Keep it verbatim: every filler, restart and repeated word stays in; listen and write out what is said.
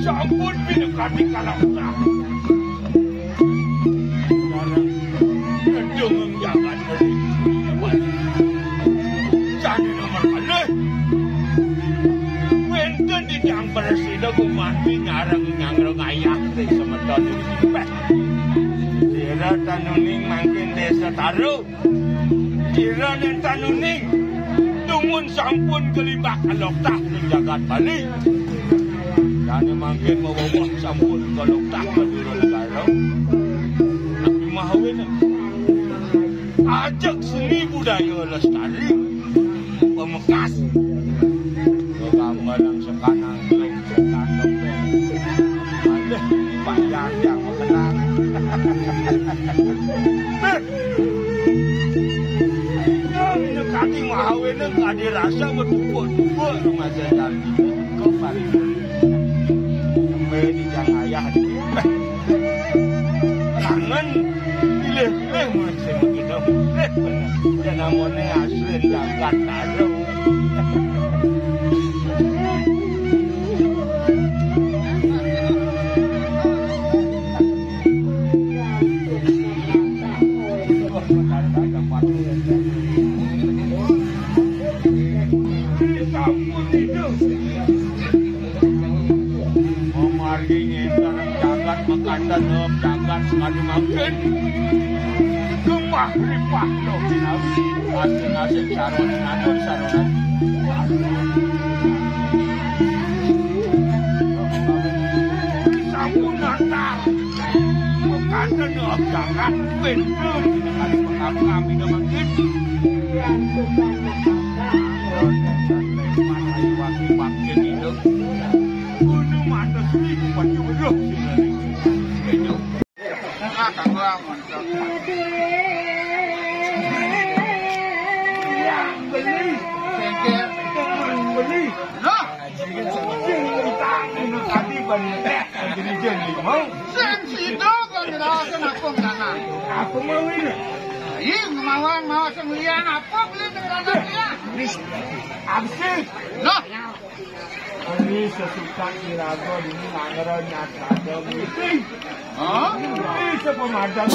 Sampun pinakati kalakta. Gedung jagat gedung. Jani nomor kalih. Wénten titiang prasida gumanti nyareng nyanggreng ayah ring semeton ring Cipéh. Sira tanuning mangkin Désa Taru. Sira nénten uning, dumun sampun kalibak kaloktah ring jagat Bali. Dané mangkin mawewehan sampun kaloktah madura negara. Napi mahawinan? Ajeg seni budaya lestari, pamekas. Gambaran sekanang. Aduh, payah yang makenang. Yang nekati mahawinan kadi rasa betupuk-tupuk remaja jati. Kok balik? Sampai di jang ayah di. Kangen. Pilih-pilih masih begitu. Pilih bener. Ya namanya asli jagat taruh. Mamargi ngénter jagat makanten, jagat sekali mangkin. Gemah ripah lo binawi. Asing-asing sarwa natur sarwa. Sampun natal. Makanten, jagat pintu. Kali pengap kami dengan gitu. Gunung Mata Suri, Bupati Bedok. Ah, kagak, mantap. Yang beli. Bengkel. Yang beli. Loh. Sing utang ini tadi banyak. Jadi jadi mau. Sing sido kok nyerahin aku sana. Aku mau ini. Iya, kemauan mau sing lian apa beli dengan dia? Habis. Loh. Ini sesuka kirago ini nangero nyata ada meeting. Hah? Ini sepemadam.